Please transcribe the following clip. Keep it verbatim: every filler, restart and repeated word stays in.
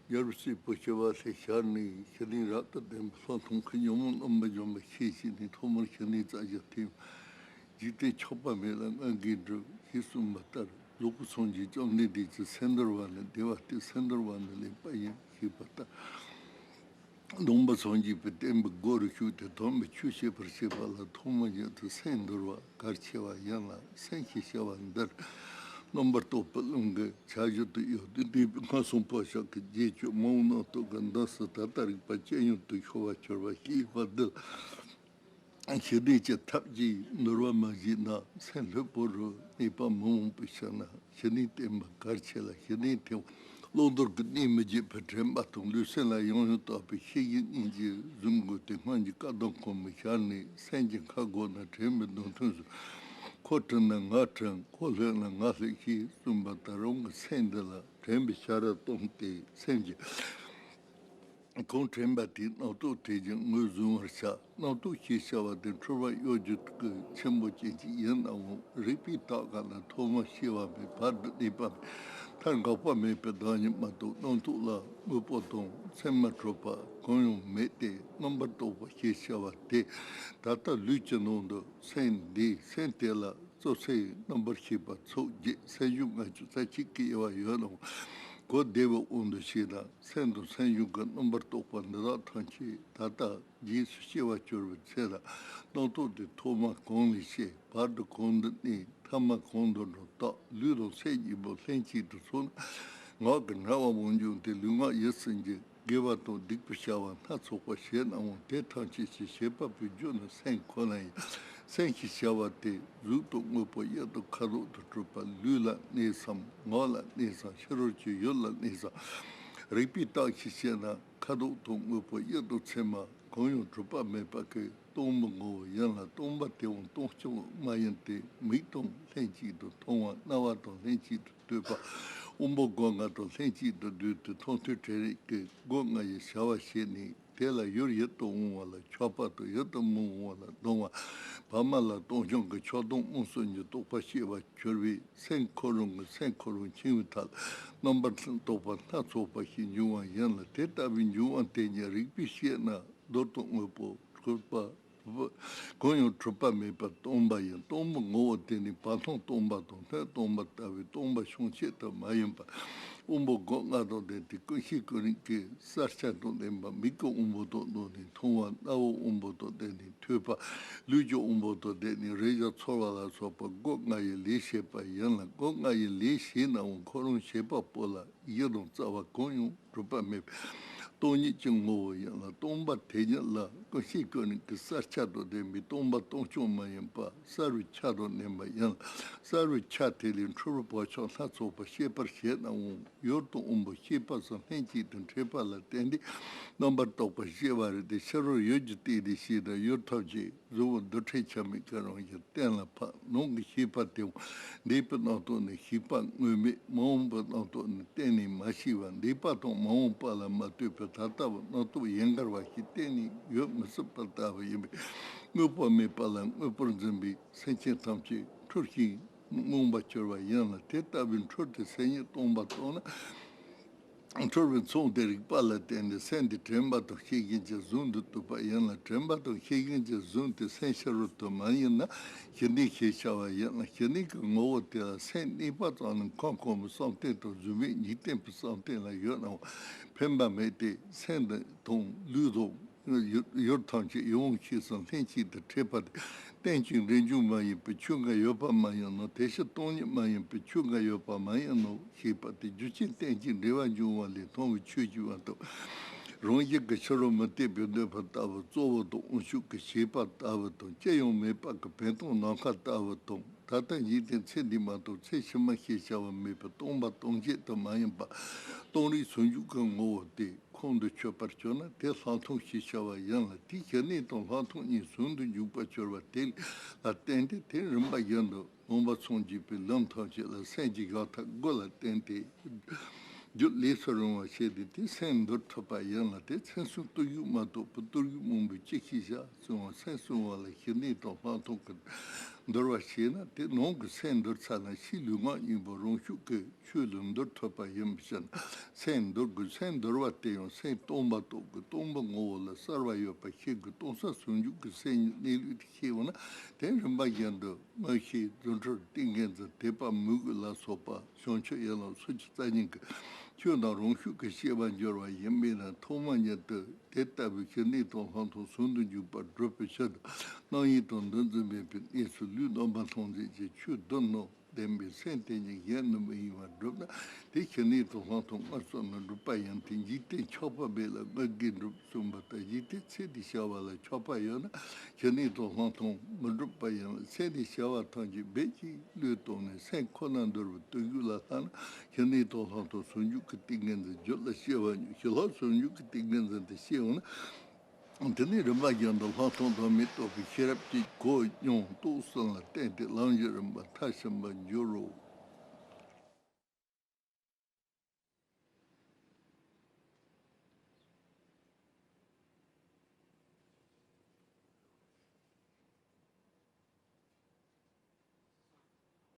རྒྱལ་བ་སྲས་པོ་ཞི་བ་ལྷས་ཤར་ནས་ཞི་གནས་རབ་ཏུ་ལྡན་པའི་ལྷག་མཐོང་གི་ཉོན་མོངས་རྣམ་པ་སྦྱོང་བའི་ཤེས་བྱས་ནས། ཐོག་མར་ཞི་གནས་བསྩལ་ཞིང་ཐིམ། འཇིག་རྟེན་ཆགས་པ་མེད་ལ་མངོན་དགའི་འགྲུབ་ཞེས་གསུངས་པ་ལྟར། རྫོགས་པའི་སངས་རྒྱས་བཅོམ་ལྡན་འདས་ཀྱི་སེམས་འདུལ་བ་ནི་བདེ་བ་སྟེ། སེམས་འདུལ་བ་ནི་ལེགས་པ་ཡིན་ཞེས་པ་ལྟར། སྟོང་པ་སངས་རྒྱས་པའི་བསྟན་པའི་སྒོ་རུ་ཞུགས་ཏེ། དམ་པའི་ཆོས་བཤད་པར་བྱེད་པ་ལ་ཐོག་མ་ཉིད་དུ་སེམས་འདུལ་བ་གལ་ཆེ་བ་ཡིན་ལ། སེམས་ཞེས་བྱ་བ་འདིར་རྣམ་པར་རྟོག་པའི་རླུང་གི་ཆ་བཞག་ཏུ་ཡོད་དེ། འདས་པའི་སྔར་སོང་བག་ཆགས་ཀྱི་རྗེས་སྤྱོད་མ་འོངས་རྣམ་རྟོག་གི་འདམ་སར་ད་ལྟ་རིག་པ་ཅི་ཡོང་དུ་ཤོར་བར་གྱུར་པ་ཞེས་པ་འདི་ཞི་གནས་ཀྱི་ཐབས་ཀྱིས་འདུལ་བ་མ་བྱས་ན། སེམས་ལྷོད་པོ་རུ་གནས་པ་མི་འོང་པའི་ཕྱིར་ན། ཞི་གནས་བསྟེན་པ་གལ་ཆེ་ལ། ཞི་གནས་ཐེབས་བླང་དོར་གྱི་གནས་མི་བརྗེད་པའི་དྲན་པ་དང་། ལུས་སེམས་ལ་ཡང་ཡང་དག་པའི་ཤེས་བཞིན་སྙིང་རྗེ་བཟུང་དགོས་ཏེ། སྔོན་གྱི་བཀའ་གདམས་གོང་མའི་ཞལ་ནས། སེམས་ཀྱི་ཁ་དགོས་ན་དྲན་པའི་གདུང་ཐུན་བཟུང་། ཁོ་དྲན་ན་ང་དྲན། ཁོ་ལྷོད་ན་ང་ལྷོད་ཅེས་གསུངས་པ་ལྟར། རང་གི་སེམས་འདི་ལ་དྲན་པའི་བྱ་ར་བཏང་སྟེ། སེམས་ཀྱི་གང་དྲན་པ་དེའི་རྣམ་རྟོག་དེ་བཞིན་ངོས་བཟུང་བར་བྱ། རྣམ་རྟོག་ཅེས་བྱ་བ་དེ་འཁྲུལ་པ་གཡོ་སྒྱུ་གི་ཆེན་པོ་ཅན་ཅིག་ཡིན་ནའང་། རིག་པས་བརྟག་ག་ན་ཐོག་མ་སྐྱེ་བ་མེད། བར་དུ་གནས་པ་མེད། མཐར་འགག་པ་མེད་པའི་བདག་ཉིད་མ་གཏོགས། རྣམ་རྟོག་ལ་དངོས་པོ་དང་མཚན་མ་གྲུབ་པ་གང་ཡང་མེད་དེ། རྣམ་པར་རྟོག་པ་ཞེས་བྱ་བ་དེ་ད་ལྟ་ལུས་ཀྱི་ནང་དུ་སེམས་འདི། སེམས་དེ་ལ་རྩོལ་སེམས་རྣམ་པར་ཤེས་པ་ཚོགས་བརྒྱད་སེམས་བྱུང་ལྔ་བཅུ་རྩ་གཅིག་གི་དབྱེ་བ་ཡོད་ནའང་། གོ་བདེ་བའི་དབང་དུ་བྱས་ན། སེམས་དང་སེམས་བྱུང་གི་རྣམ་པར་རྟོག་པ་འདི་དག་ཐམས་ཅད་ད་ལྟ་རྗེས་སུ་སྐྱེ་བར་གྱུར་པའི་ཚེ་ལ། རྣམ་རྟོག་དེ་ཐོག་མ་གང་ལས་སྐྱེས། བར་དུ་གང་དུ་གནས། ཐ་མ་གང་དུ་འགྲོ། རྟག་ལུས་དང་སེམས་གཉིས་པོ་ལྷན་ཅིག་ཏུ་ཚོགས་ན། ངག་གི་སྨྲ་བ་མང་འབྱུང་སྟེ། ལུས་ངག་ཡིད་གསུམ་གྱི་དགེ་བ་དང་སྡིག་པའི་བྱ་བ་སྣ་ཚོགས་པ་བྱས་ནའང་། དེ་ཐམས་ཅད་ཀྱི་བྱེད་པ་པོའི་རྒྱུ་ནི་སེམས་ཁོ་ན་ཡིན། སེམས་ཞེས་བྱ་བ་དེ་གཟུགས་དང་དངོས་པོ་དབྱིབས་དང་ཁ་དོག་ཏུ་གྲུབ་པ། ལུས་ལ་གནས་སམ། ངག་ལ་གནས་སམ། ཕྱི་རོལ་གྱི་ཡུལ་ལ་གནས་སམ། རིག་པས་བརྟག་ཅིང་དཔྱད་ན། ཁ་དོག་དང་དངོས་པོ་དབྱིབས་དང་མཚན་མ་གང་ཡང་གྲུབ་པ་མེད་པ་གི་སྟོང་པའི་ངོ་བོ་ཡིན་ལ། སྟོང་པ་དེའང་སྟོང་ཕྱིར་མ་ཡིན་ཏེ། མིག་དང་ལྷན་ཅིག་ཏུ་མཐོང་བ། རྣ་བ་དང་ལྷན་ཅིག་ཏུ་ཐོས་པ། དབང་པོ་སྒོ་ལྔ་དང་ལྷན་ཅིག་ཏུ་འདུས་ཏེ། མཐོང་ཐོས་དྲན་རེག་གི་སྒོ་ལྔ་ཡི་བྱ་བ་བྱས་ནས། དེ་ལ་ཡུལ་ཡིད་དུ་འོང་བ་ལ་ཆགས་པ་དང་ཡིད་དུ་མི་འོང་བ་ལ་སྡང་བ། བར་མ་ལ་སྟོང་སྙོམས་ཀྱི་ཆགས་སྡང་རྨོངས་གསུམ་གྱི་རྟོག་པ་སྐྱེ་བར་གྱུར་པས། སེམས་ཁོ་རང་གིས་སེམས་ཁོ་རང་འཆིང་བའི་ཐབས་རྣམ་པར་རྟོག་པ་སྣ་ཚོགས་པ་ཞིག་འབྱུང་བ་ཡིན་ལ། དེ་ལྟ་བུའི་འབྱུང་བ་དེ་ཉིད་རིག་པས་དཔྱད་ན། རྡུལ་དང་དངོས་པོ་གྲུབ་པ་གང་ཡང་གྲུབ་པ་མེད་པར་སྟོང་པ་ཡིན། སྟོང་པའི་ངོ་བོ་དེ་ནི་བར་སྣང་སྟོང་པ་དང་སྣོད་སྟོང་པ་ལྟ་བུའི་སྟོང་པ་ཕྱུང་ཆད་དུ་མ་ཡིན་པ། དབང་པོ་སྒོ་ལྔ་དང་ལྡན་ཏེ། ཀུན་ཤེས་ཀུན་རིག་གི་གསལ་ཆ་དང་ལྡན་པ། མིག་གི་དབང་པོ་དང་ལྡན་ནས་མཐོང་བ། རྣ་བའི་དབང་པོ་དང་ལྡན་ནས་ཐོས་པ། ལུས་ཀྱི་དབང་པོ་དང་ལྡན་ནས་རེག་བྱ་ཚོར་བ་ལ་སོགས་པ་སྒོ་ལྔ་ཡི་ལས་བྱེད་པ་ཡིན་ལ། སྒོ་ལྔ་ཡི་ལས་བྱེད་ནའང་ཁོ་རང་བྱེད་པ་པོ་ལ་གཞི་དང་རྩ་བ་གང་ཡང་གྲུབ་པ་མེད་པའི་སྟོང་ཉིད་ཀྱི་ངོ་བོ་ཡིན་ལ། སྟོང་པ་དེ་ཉིད་ལ་ཀུན་ཤེས་ཀུན་རིག་གི་གསལ་ཆ་དང་ལྡན་པའི་སྟོང་པ་སྟོང་ཕྱུང་མ་ཡིན་པ་གསལ་བའི་ཆ་དང་ལྡན་པ་ཡིན་ལ། གསལ་བའི་ཆ་དེ་ལས་འཁྲུལ་པའི་བག་ཆགས་སྣ་ཚོགས་པ་སྐྱེད་པར་བྱེད་ནའང་། ཡུལ་དང་དབང་པོ་སྐྱེས་པ་སོགས་ལྷན་ཅིག་ཏུ་འཕྲད་པ་ལ་བརྟེན་ཏེ་རྣམ་པར་རྟོག་པ་སྐྱེ་བ་རེད་དེ། ཕྱི་རོལ་ཡུལ་གྱི་སྟེང་ནས་སྐྱེས་ན་ཡུལ་ཐམས་ཅད་གཟུགས་པོ་འདུ་འཕྲོད་ཆ་མེད་ཀྱི་རང་བཞིན་གཏན་ལ་ཕབ། ནང་གི་ཤེས་པ་དེའང་འདས་པའི་རྣམ་རྟོག་ནི་ཤེས་པ་དངོས་མེད། མ་འོངས་པའི་རྣམ་རྟོག་ནི་གཏན་ནས་མ་ཤེས་པ། འདས་པ་དང་མ་འོངས་པ་ལ་མ་ལྟོས་པའི་ད་ལྟ་བུ་རྣམ་རྟོག་ཡན་གར་བ་ཞིག་གཏན་ནས་ཡོད་མི་སྲིད་པ་ལྟ་བུ་ཡིན་པས། དངོས་པོ་མེད་པ་ལ་དངོས་པོར་འཛིན་པའི་སེམས་ཅན་ཐམས་ཅད་འཁྲུལ་ཞིང་རྨོངས་པར་གྱུར་པ་ཡིན་ལ། དེ་ལྟ་བུའི་འཁྲུལ་དེ་སེམས་ཉིད་སྟོང་པར་རྟོགས་ན། འཁྲུལ་པའི་མཚོན་དེ་རིག་པ་ལ་བརྟེན་ཏེ་སེམས་དེ་དྲན་པ་དང་ཤེས་བཞིན་གྱིས་གཟུང་དུ་བཏུབ་པ་ཡིན་ལ། དྲན་པ་དང་ཤེས་བཞིན་གྱིས་བཟུང་སྟེ་སེམས་ཕྱི་རོལ་དུ་མ་ཡེངས་ན་ཞི་གནས་ཞེས་བྱ་བ་ཡིན་ལ། ཞི་གནས་ཀྱི་ངོ་བོ་དེ་ལ་སེམས་གནས་པ་ཙམ་ནི་ཁམས་གོང་མའི་བསམ་གཏན་དང་གཟུགས་མེད་འཇིག་རྟེན་པའི་བསམ་གཏན་ལ་ཡོད་ནའང་ཕན་པ་མེད་དེ། སེམས་དང་ལུས་དང་ཡུལ་ཐམས་ཅད་ཡིད་དབང་ཤེས་གསུམ་ལྷན་ཅིག་ཏུ་འཕྲད་པ་དེ་རྟེན་ཅིང་འབྲེལ་འབྱུང་མ་ཡིན་པའི་ཆོས་འགའ་ཡོད་པ་མ་ཡིན་ནོ། དེ་ཕྱིར་སྟོང་ཉིད་མ་ཡིན་པའི་ཆོས་འགའ་ཡོད་པ་མ་ཡིན་ནོ་ཞེས་པ་སྟེ། རྒྱུ་ཅན་རྟེན་ཅིང་འབྲེལ་བར་འབྱུང་བ་ལས་མཐོང་བའི་ཆོས་ཀྱི་དབང་དུ་རང་བཞིན་གྱི་ཕྱི་རོལ་མུ་སྟེགས་པའི་འདོད་པ་ལྟ་བུ་གཙོ་བོ་དང་དབང་ཕྱུག་གི་བྱེད་པ་ལྟ་བུ་དང་། ཅི་ཡང་མེད་པ་གི་བུན་སྟོང་ནམ་མཁའ་ལྟ་བུ་དང་། ད་ལྟ་འཇིག་རྟེན་ཚེ་འདི་མ་གཏོགས་ཚེ་ཕྱི་མ་ཞེས་བྱ་བ་མེད་པའི་སྟོང་པ་སྟོང་ཆད་དུ་མ་ཡིན་པ་སྟོང་རིག་ཟུང་འཇུག་གི་ངོ་བོ་དེ་ཁོང་དུ་ཆུད་པར་གྱུར་ན་དེ་ལྷག་མཐོང་ཞེས་བྱ་བ་ཡིན་ལ། དེའི་ཞི་གནས་དང་ལྷག་མཐོང་གཉིས་ཟུང་དུ་འཇུག་པར་གྱུར་པ་དེ་ལ་བརྟེན་ཏེ། དེ་རིམ་པ་བཞིན་དུ་སྟོང་པ་སངས་རྒྱས་པའི་ལམ་ཐམས་ཅད་ལ་སེམས་ཀྱི་བཞག་ཐབས་དགུ་ལ་བརྟེན་ཏེ་རྒྱུད་ལས་སུ་རུང་བ་བྱས་ཏེ། དེ་སེམས་འདུལ་ཐུབ་པ་ཡིན་ལ། དེ་མཚན་གསུམ་བརྟུལ་ཞུགས་མ་གཏོགས་པའི་བརྟུལ་ཞུགས་མང་པོས་ཅི་ཞིག་བྱ་གསུང་བ། སེམས་བསྲུང་བ་ལ་ཞི་གནས་དང་ལྷག་མཐོང་གི་ འདོར་བ་བྱས་ན། དེ་ནང་གི་སེམས་འདོར་ཚར་ན་ཕྱིའི་ལུས་ངག་གཉིས་པོ་རང་ཤུགས་ཀྱིས་ཆོས་ལ་འདོར་ཐུབ་པ་ཡིན་པའི་ཕྱིར་ན། སེམས་འདོར་དགོས། སེམས་འདོར་བ་དེ་ཡང་སེམས་སྟོང་པ་རྟོགས་དགོས། སྟོང་པ་ངོ་བོ་ལ་གསལ་བ་ཡོད་པ་ཤེས་དགོས། སྟོང་གསལ་ཟུང་འཇུག་གི་སེམས་ཉིད་གནས་ལུགས་དེ་ཤེས་འོང་ན། དེ་རིམ་པ་བཞིན་དུ་མངོན་ཤེས་རྫུ་འཕྲུལ་ཏིང་ངེ་འཛིན་དད་པ་མོས་གུས་ལ་སོགས་པ་བྱང་ཆུབ་ཡན་ལག་སོ་བཅུ་རྩ་གཉིས་ཀྱི་ཆོས་རྣམས་རང་ཤུགས་ཀྱིས་ཤེས་པར་འགྱུར་བ་ཡིན་པས་ན། ཐོག་མ་ཉིད་དུ་དེ་ལྟ་བུའི་ཞི་གནས་དང་ལྷག་མཐོང་ཟུང་དུ་འཇུག་པར་བགྲོད་པའི་ཕྱིར་དུ། རྣམ་གཡེང་དང་འདུ་འཛི་མེད་པའི་གནས་སུ་ལུས་རྣམ་པར་སྣང་མཛད་ཀྱི་ཆོས་བདུན་རྣམས་ལྡན་པའི་སེམས་དེ་ཉིད་གཞན་ནི་མི་གཡེང་བར་བསྒྲུབ་ན། དེ་ཞི་གནས་དང་ལྷག་མཐོང་སྔར་སོང་ནས་བསྒྲུབ་པ་ཡིན་ཏེ། འཇིག་རྟེན་ཆགས་པ་མེད་ལ་བསྔགས་དགེ་སྒྲུབ་གསུངས་པ་ལྟར། འཇིག་རྟེན་ཚེ་འདིའི་བྱ་བ་ལ་ཆགས་པ་ཡོད་ན་ཞི་གནས་དང་ལྷག་མཐོང་མི་འགྲུབ་པ་ཡིན་ལ། ཚེ་འདིའི་བྱ་བ་ཐམས་ཅད་རྦད་ཀྱིས་བློས་བཏང་ནས་སེམས་ཁོ་ན་འདོར་བའི་བརྟུལ་ཞུགས་ལ་ལྷག་ན་ཞི་གནས་དང་ལྷག་མཐོང་ཟུང་འཇུག་གི་ཏིང་ངེ་འཛིན་རྒྱུད་ལ་སྐྱེ་བ་ཉིད། ཞི་ལྷག་ཟུང་འཇུག་གི་ཏིང་ངེ་འཛིན་དེ་སྐྱེ་འོང་ན། དེ་ནས་རིམ་པ་བཞིན་དུ་ལྷག་མཐོང་དང་མི་རྟོག་པའི་ཤེས་རབ་ཀྱིས་གོ་མྱོང་རྟོགས་གསུམ་ལ་བརྟེན་ཏེ་ལམ་གྱི་རིམ་པ་མཐར་ཕྱིན་པར་འགྱུར་རོ།